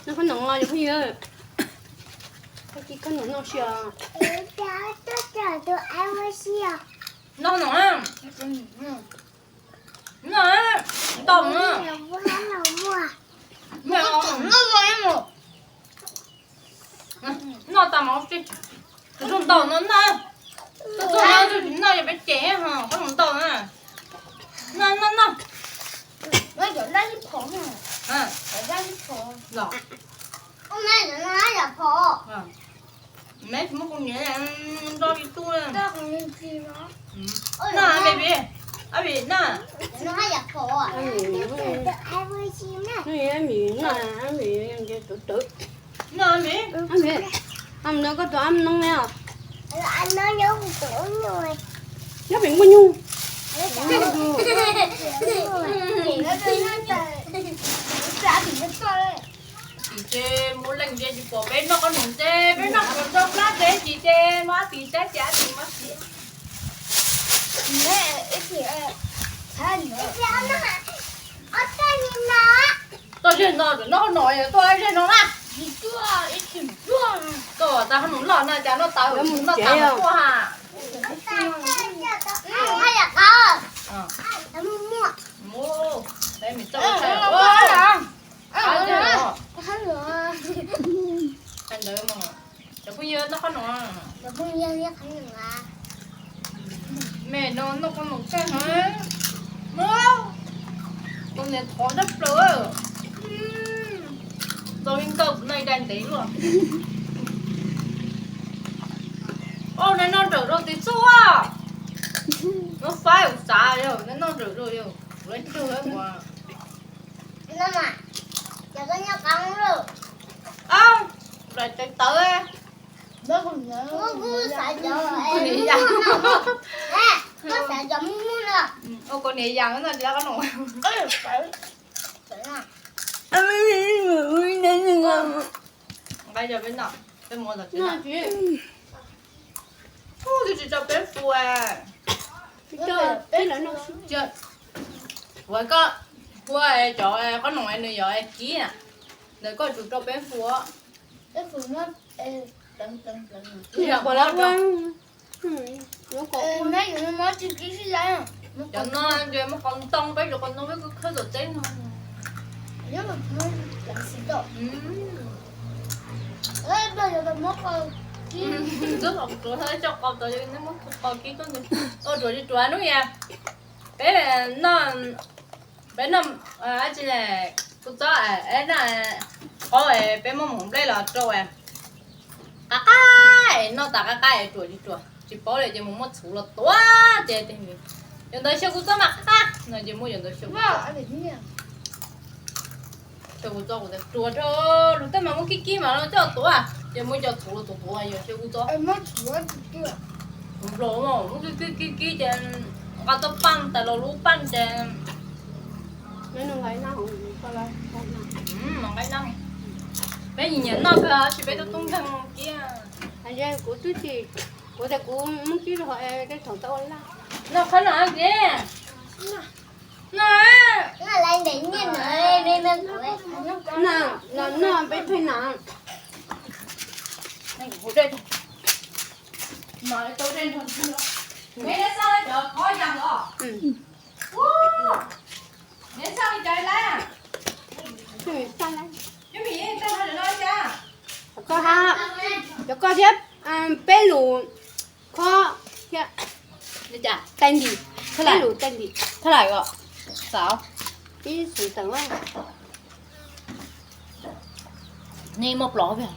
Noj qhob noom os cov phooj ywg. Koj ci qhob noom noj si os. Noj qhob noom. Noj ntau no. Noj tas mas ua si. Tus zoo ntau no noj. Tus zoo no tsis noj yog peb cem ho qhob noom ntau na. Noj noj noj. Noj. Neb tsis muaj kuv niam nrog li tub. Noj, baby. Baby, noj. Noj, baby, noj, baby, noj, baby. Koj tus ab noob ne os. Nyob pem nkuaj nyuj. Tim ces mus leej ces tsis pom peb noj qhob noom ces peb noj qhob noom rau plab ces tim ces muab tim saib ces tim muab tim. Tuaj zej no, noj qhob noom, tuaj zej no na. Koj tas qhob noom loj no cas noj tawv, noj tas tuaj ha. Cov phooj ywg noj qhob noom. Me no noj qhob noom kawg heev. Tus niam thov nrog plaws. Txaus li nkawm no ib daim ntev luaj. Neb noj nrawm rau tiv txuj. Lub faib ua xav yog neb noj nrawm rau yog lawv cug lawv ua. Lawv tawv tawv. Ua kaus hniav yas no tsis lab qhob noom. Nqa cov peb noj, peb mus tom tsev. Twb tsis tso peb fua. Ua koj ua cov qhob noom nws yog kib na, nws koj tsum rau peb fua. Cov no ces muab qos ntoo peb cov qos ntoo peb khawb tom teb no. Ntxuav qos tsuav coj qos tod, neb muab qos kib tuaj ntawd. Ua ruam li ruam hnub yas. Peb noj, peb noj, tsis, kuv txob, noj qaub, peb muab mus nplej los rau qab qab, noj tas qab qab ruam li ruam, tsis paub li ces mus muab txhuv los tuav ces, yog ntawd xyaw kuv txob mas qab qab no ces muab yog ntawd xyaw kuv txob. Xyaw kuv txob kuv tias ruam rau lus tej mas muab kib kib mas coj tuav, ces muab cov txhuv los tuav tuav yog xyaw kuv txob. Nplog muab kib kib kib kib ces nqa tau paj tas los lub paj ces. Peb nyiam nyiam noj kawg tab sis peb tub tub nkeeg kiag. Kuv twb tsis, kuv tias kuv muab kib rau hauv tej thaum tau ua laj. Noj qhob noom ces. Noj, noj peb thej na. Cov koj thiab, peb lus khob thiab tais ntim, peb lus tais ntim. Thaj lais os, xav ib xeem teem. Nej muaj plaub, no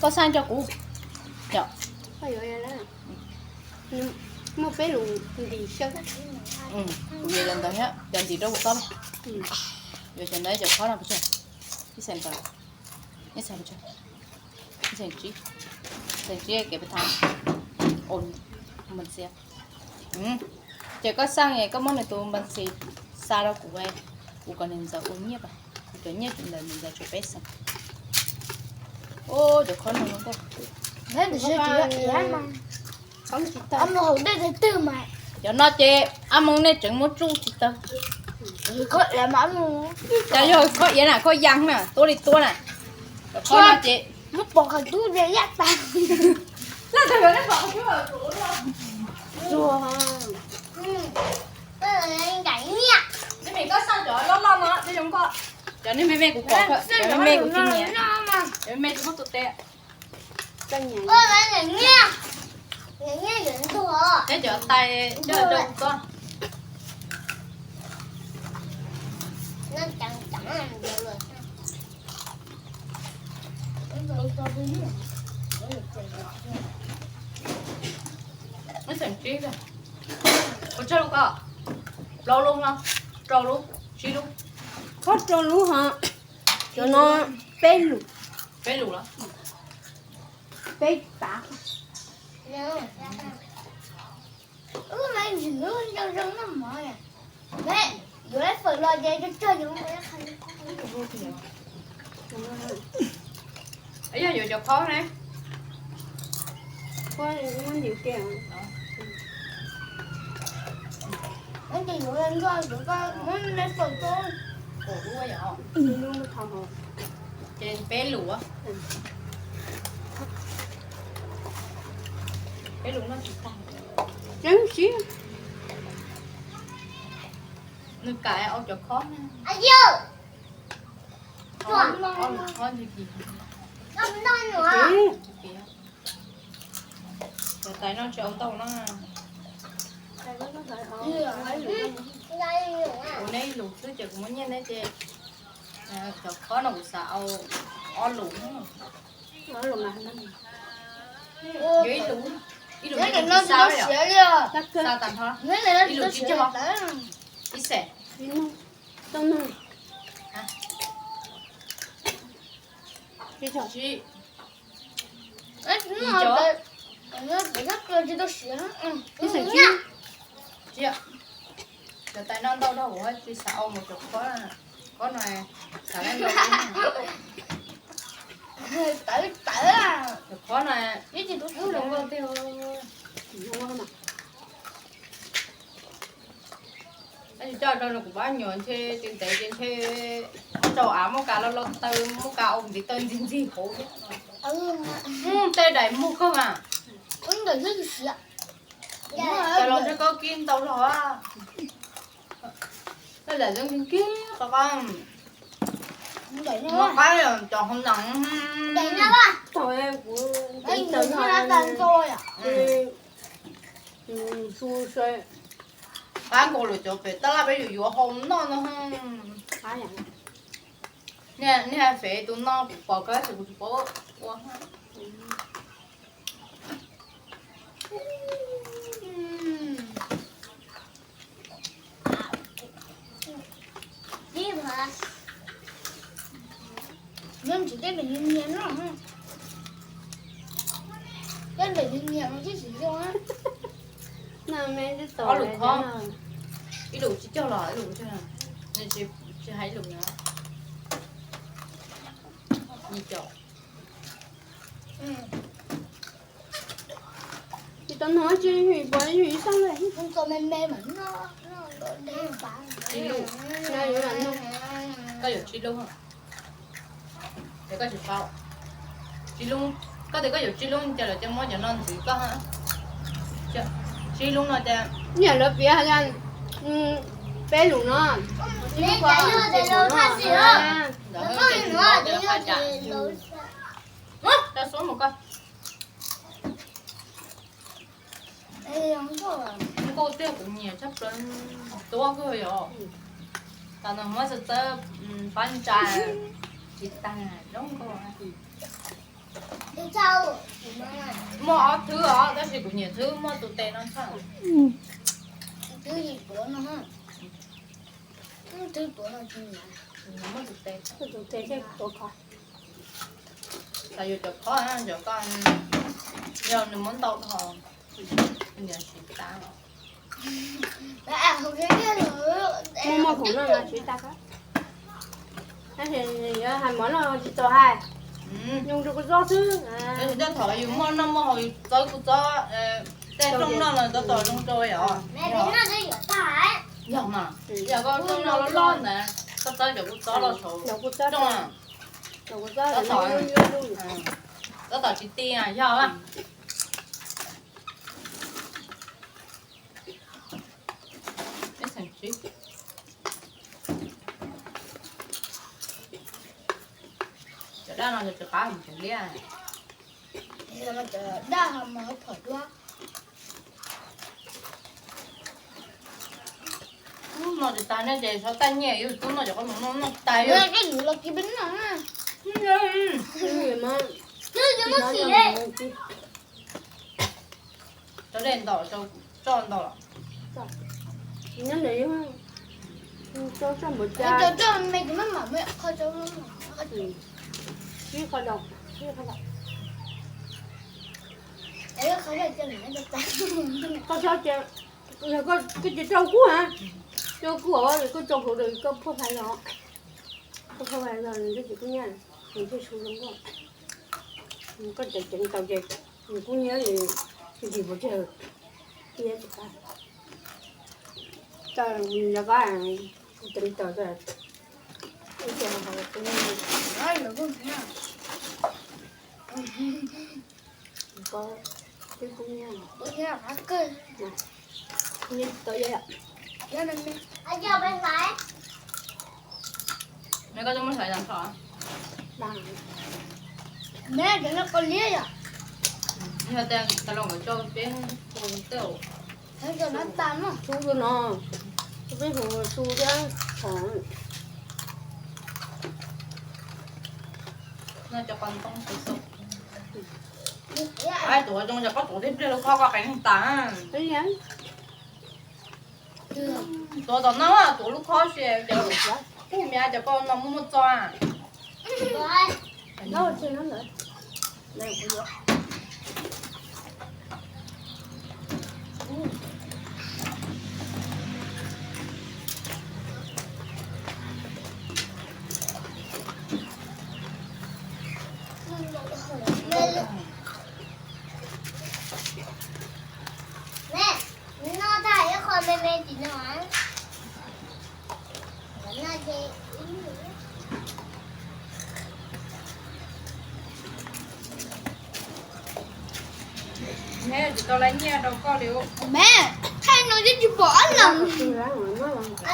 koj xaj coj kuv. Muaj peb lus ntim xyaw. Kuv yuav cov ntawd thiab, cov ntim rau kuv txob. Yuav cov ntawd, cov khob no pes tsawg? Ib xeem ntawd, ib xeem pes tsawg? Ib xeem tsib, xeem tsib kev pes thab. Ces koj xaj es koj muab nws tus npas xis xa rau kuv, kuv kom nws ntxawm ua nyiaj pas, kuv cov nyiaj ntawd nws ntxawm tshuav peb xeem. Ua cov khob no, cov no ces ab moos nej tseem muab tsuj tsis tau. Cov yog khob iav na, khob yas na, tuab li tuab na. Khob no ces muab pov qhov cub ces yaj tas. Neb me koj xaj cov loj loj no, cov me me kuv pom, cov me me kuv tsis nyiam, cov me me tsis muaj tus tes. Neb cov tais coj rau kuv txob. Kuv tsawg lub ko, plaub lub no, rau lub, tsib lub. Khob rau lub ho, cov no peb lus. Peb lus los? Peb tav. Yog yuav cov khob ne. Ces peb lus, peb lus no tsis tag. Tseeb siab. Nws kam ua cov khob na. Cov tais no tsis ua ntau no. Kuv neb ib lus xwb ces kuv muab nyiaj neb ces, cov khob no kuv xav ua ob lus. Yuav ib lus, ib lus neb tsis xav li os. Xav tag nrho, ib lus tsis cog, ib xees. Ib xees tsib. Cov tais no ntau dhau kuv tsis xav ua mus cov khob, khob no xav ntau. Cov khob no ib tsis tus ub zoo nkauj tiag. Tab sis coj rau kuv pab nyuam ntshe tsis ntev ces ntshe rau av muab kas los los taw muab kas ua ntiv taw ntxig ntxig hauv thiab. Tej daim muag kawg mas. Cov los ntshe koj kib ntau zog. Tej daim zoo kib qab qab. Mov qaib cov hauv ntawd. Qab nkaus lawm cov pem tab laj peb yuav yuav hau noj no. Nej hais fev tus no kuv pom kawg ces kuv tsis paub ua. Nyob ntsis tej ntawm nyias nyias no, tej ntawm nyias nyias no tib si zoo. Ob lus khob, ib lus tsis cog los ib lus tsis hais ib lus no. Nyias caum. Tsis tau nug tsis yog ib xab li. Koj yuav tsib lub, ces koj tsis paub. Tsib lub, koj tias koj yuav tsib lub ces lawv cia muab cov no ntxiv koj. Tsib lub no ces nyiam lawv piav hais tias peb lus no. Ntawd ces ntawd ces ntawd ces ntawd. Rau xub mus koj. Nkauj tiag, kuv nyiam tshaj plaws. Tuab kawg yom. Tam no muab txawb txawb pab ntsa tsis tag, zoo nkauj. Muaj ob thwb os, tab sis kuv nyiam thwb muaj tus tes no tshaj. Muaj tus tes. Tus tes thiaj tuav kho. Xav yuav cov khob na, cov ko yog nws muab ntau dhau, nws siv tas. Muaj muaj khoom no mas siv tas. Tab sis yuav hais mov no tsis txaus hais, zoo rau kuv txob xwb. Tab sis tej thaum yus muaj noj muaj haus yus txawb kuv txob, tej rooj noj los txaus txaus zoo rau yom. Yog mas, yog koj lub no loj loj ntawd, koj txawb cov kua txob los saud. Cov kua txob, cov kua txob, txob tom tsis ti yog. Cov daj no yog tsis qab mus tsev liaj. Daj ho mus phom duab. Ub, no tsis tas ne ces xov taj nyiaj yus tub noj cov qab mus noj noj tas yus. Cov dej ntau, tsoj ntau los. Koj txhob ces, yog koj ces rau kub ha, rau kub os, koj rau hauv koj phauj hlais los, koj phauj hlais los nws thiaj tsis kub nyiab, nws thiaj su zoo nkauj. Koj ceev ceev tau ces nws kub nyiab, ntim pov tseg, kub nyiab tsis qab. Tau yog koj ceev tau, ib co ho kub nyiab. Kub nyiab tsis tau. Neb koj twb muab hlais tas tho. Neb cov no qos liab yom. Yog tas los nkawd coj peb hu tej, su no, peb hu su thiab. No cov qos ntoo xwb. Tuav zoo yog koj tuav tib pliag lub khob koj qev neeg tas. Tuav tom no, tuav lub khob si, cov kuj miav cov koj no muaj muaj txog. Noj tag ib qho me me tim no. Neb tsis tau lab nyiaj rau koj li. Neb, thaij no twb tsis pom ob leeg.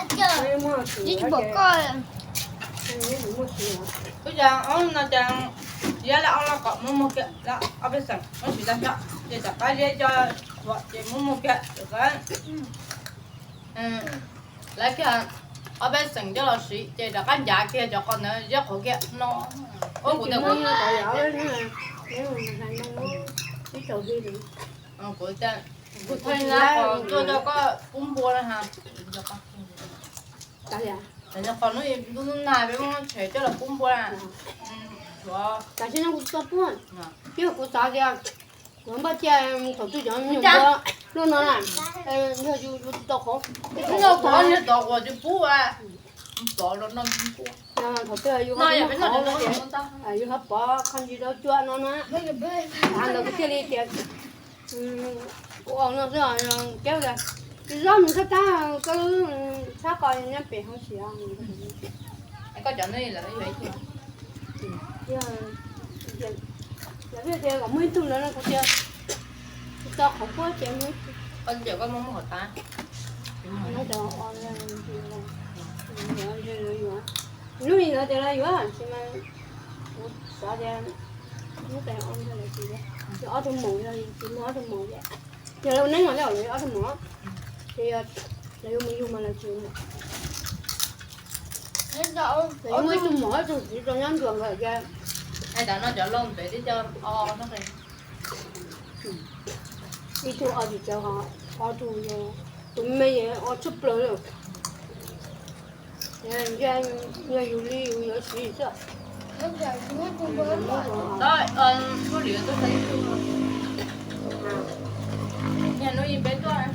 Twb tsis pom koj. Ub, cas ob no cas ziab lawm ob los kom muab muag kiag, ob peb xeem muab siv tag xwb ces rov qab ziab coj thuam ces muab muag kiag. Lawv kiag ob peb xeem coj los siv ces rov qab ncav kiag cov qos ntawd ziab qhuav kiag no. Ub, kuv tias kuv, kuv tias kuv thaij qos tuaj coj koj pub npua na. Qos hnub nag peb muab tshem coj los pub npua na. Kuv xav tias kuv npaj cia thaum twg cov me nyuam ua luaj no na, yog yus tsis tau qhov, thaum twg yus pov, yus ho pov kho ntsis rau cua no na, ntawd kuv thiaj li tias kuv ua no xwb, keb tias tsis zoo nws txhob tab, koj txhob qos nyob pem hauv siav. Yog tias kom muaj ib tug ntawd no kuv tias tsis tau qhov puab ces muaj ib tug. Lub li ntawd tias lawv yuav tsis mas kuv xav tias muab tes o ntawd lawv tsis, ob tug maum yog tsis muaj ob tug maum ces, yog lawv neeb mas lawv ob tug maum, ces yog lawv yuav mus yug mas lawv tsis, lawv yuav muaj ib tug maum ib tug txiv rau nyob nruas nkawd ces. Ib tug o tsis txawv ho ob tug, tus me o tshaj plaws li. Yog yus li yus yuav siv xwb. Niag hnub ib peb tuaj,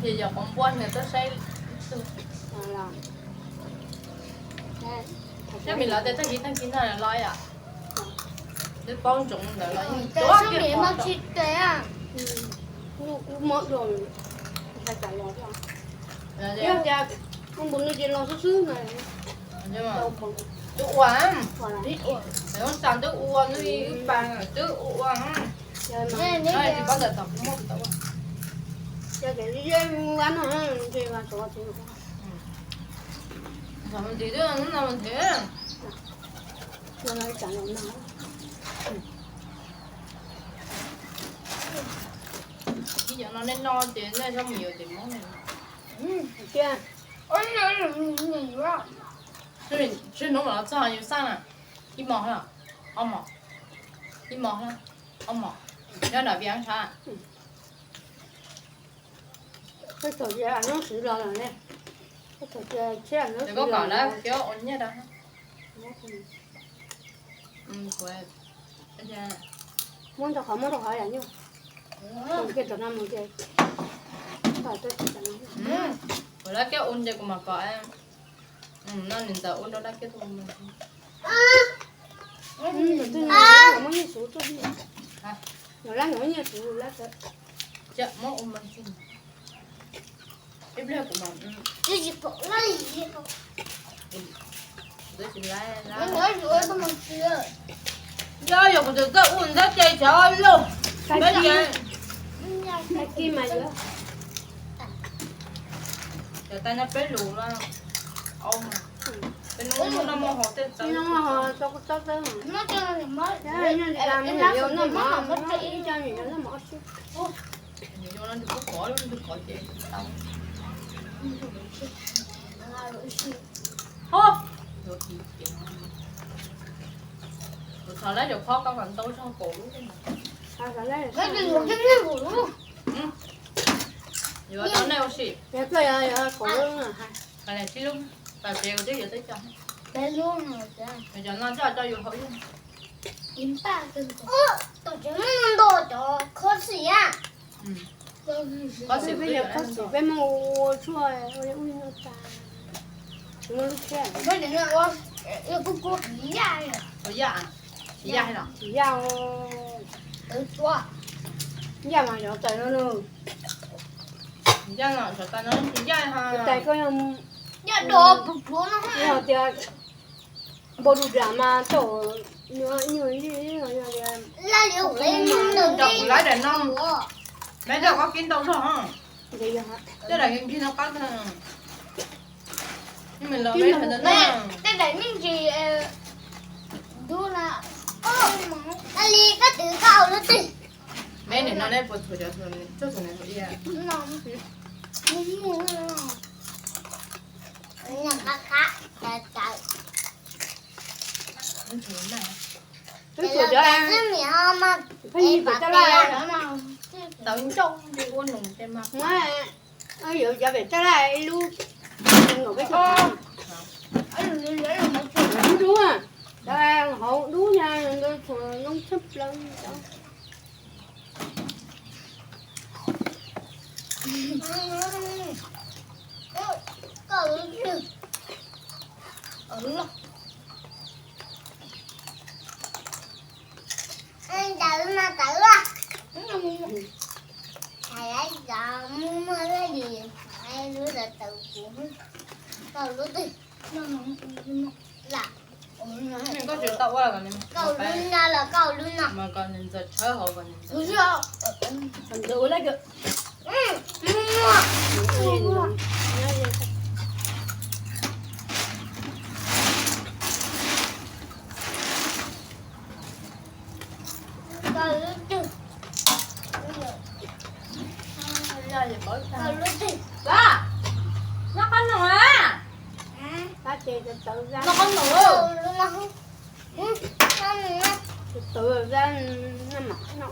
ces yog qhov npua niag tuaj saib. Thiab mis lawv tej tag kis tag kis no los yom, twb paub ntsoov ntawd los yeej tuaj kiag. Kuv mob dua, ntshai tsam los thiab. Yog tias ua npaum no ces los xwb xwb na. Twb ua, twb ua, twb ua, twb ua. Tsis paub ntawm tom kuv muab kuv tau ua. Yog tias zeb ua no, ntshe vas tsov tsis ua. Ntxiv twb hnub no ntxiv. Ib yam no nej noj ces nej txhob mus yuav ces mob ne. Tsib hnub mam los txog yus xaj na. Ib mos, ob mos, ib mos, ob mos. Nyob nram Vias Sab. Koj kom lawv khiav ua nyiaj rau. Muab rau qhov, muab rau qhov yam nyuj. Kiag tom no mus ces, kuv lab kiag ua ces kuv mam kom no niam ntxawm ua rau lab kiag tuaj mus. Muab nyiaj xuv tuaj, lab muab nyiaj xuv lab. Ib pliag kuv mam Yog, yog kuv txawm txawj ua ntxab ces xyov lauj. Cov tais no peb lus, peb lus no muaj hauv tej txawv. Ho, kuv thov lab cov khob koj kom ntau zog kaum lub. Yuav rau nej ua si. Kaum lub, kaum tsev twb yuav teb co. Cov no coj coj yus haus yeej. Tom tsev muaj ntau cov khob xim a. Khob xim, peb muab ua tshuaj ua ub no tas. Muaj lub tshiab. Ua yaj, tsis yaj los? Tsis yaj. Yaj mas cov tais no, yaj los cov tais no tsis yaj ha. Tais koj yog, yog tias npau rau dam mas tau, nyuag, nyuag li, lab daim no, lab daim koj kib ntau zog. Tej daim nkig no qab, tej daim me ntsis dub na. Li koj twv koj lub twg? Me nim no nej puas txhuam cov txhuam, txhuam nim txhuam iab? Twb txhuam cov, pheej yig pem taj laj, tau ncauj ua nus ces mas. Yuav cov pem taj laj ib lub, peb dub dub, cov hauv dub na, txhuam zoo tshaj plaws. Koj tsis tau ua los, koj lub no los koj lub no mas kom niam ntxawm tshawb hauv kom niam ntxawm. Noj qab num, noj qab num.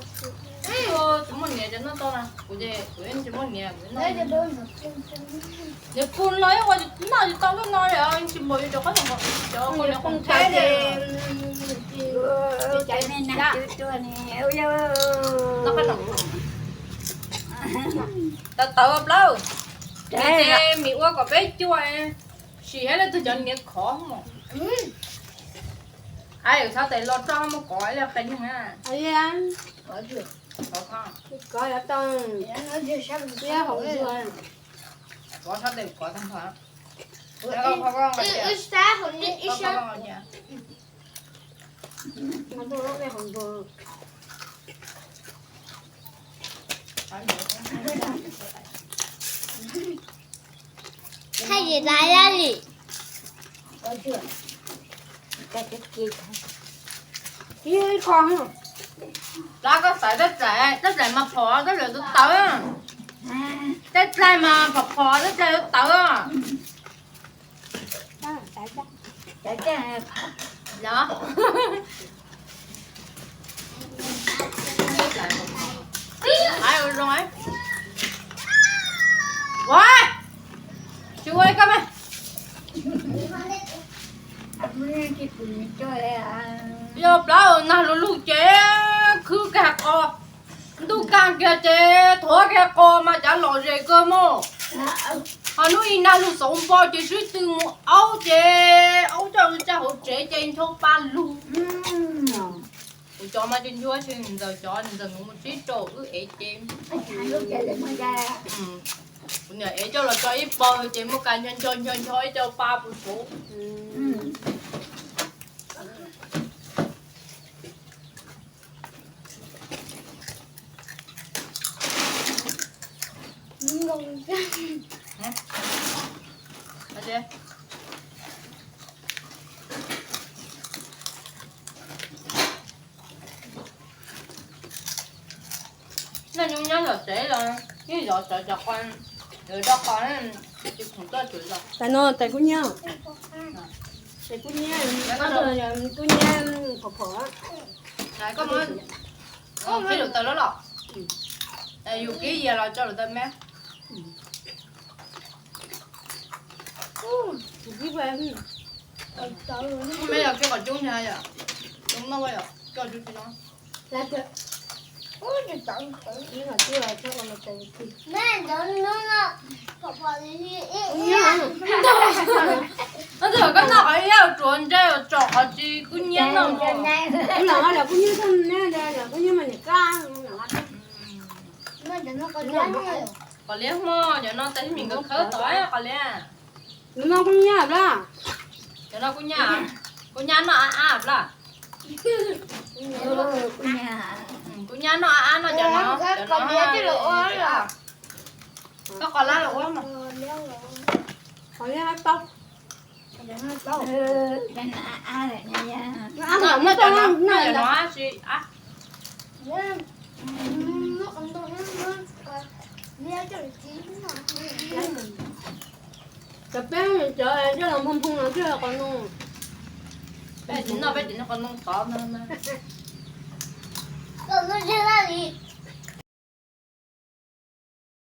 Tsis muaj niam ces noj tau na, kuv ces kuv yeej tsis muaj niam. Niam pug no ib ua noj tsis tau lub no li, tsis npaum li cov qab num, cov qab num qhov theb ces. Tawv tawv plaub, ces mis ua kom peb cuaj, sim thiab leej twg cov niam khov mos. Ai, txhob tes los roj muab kov ib qe neeg na. Kov tau, hauv zuag. Kov sab tes kov tag nrho. Ib sab, ib sab. Thaij li lawm li. Plab koj xaiv tej dlaim, tej dlaim mas phom, tej dlaim tawv tawv. Tej dlaim mas phom phom, tej dlaim tawv tawv. Los. Ua, tsis ua li koj mas. Yog plab nag lug lug ces khwb kiag qos, ntuj kag kiag ces thuav kiag qos mas cav lom zem kawg mog. Ho hnub ib nag lug xauv npo ces swb tw mus aub ces aub coj lug tsa hauv tsev ces ncho pa lug. Kuv cov mas tsis ntsuab tsi, ntxawm cov ntxawm nkawd mus tsib rau wb ev ces kuv niam ev coj los tso ib pawg ces muab ka ncho ncho ncho ncho ib co pa puv suv. Nej nyob tom tsev los yeej zov cov qos, rau qos tsis khoom tuaj tsuv zos. Tais no tais kub hnyiab, tais kub hnyiab, kub hnyiab phom phom. Koj muab lub taws los los, yus kib yias los tso lub taws me. Me yog kib qos cub ntag yom, cov no yom, koj cub tsis no. Koj noj qhov ib yam tsuav ntsej tsom qhov tsis kub hnyiab no. Kub hnyiab mas niam kab. Qos liab hmo, cov no tais me nkawd khawb tod qos liab. Nws no kub hnyiab plab. Cov no kub hnyiab, kub hnyiab noj ab ab plab. Kub hnyiab noj ab ab no cov no, cov no. Koj qos lab los ua mas. Qos liab ab tau. Noj cov no, noj cov no ab tsi ab. Cov peb cov coj los nphoo nphoo no thiaj qos noog. Peb tsis noj, peb tsis noj qos noog tod ntag.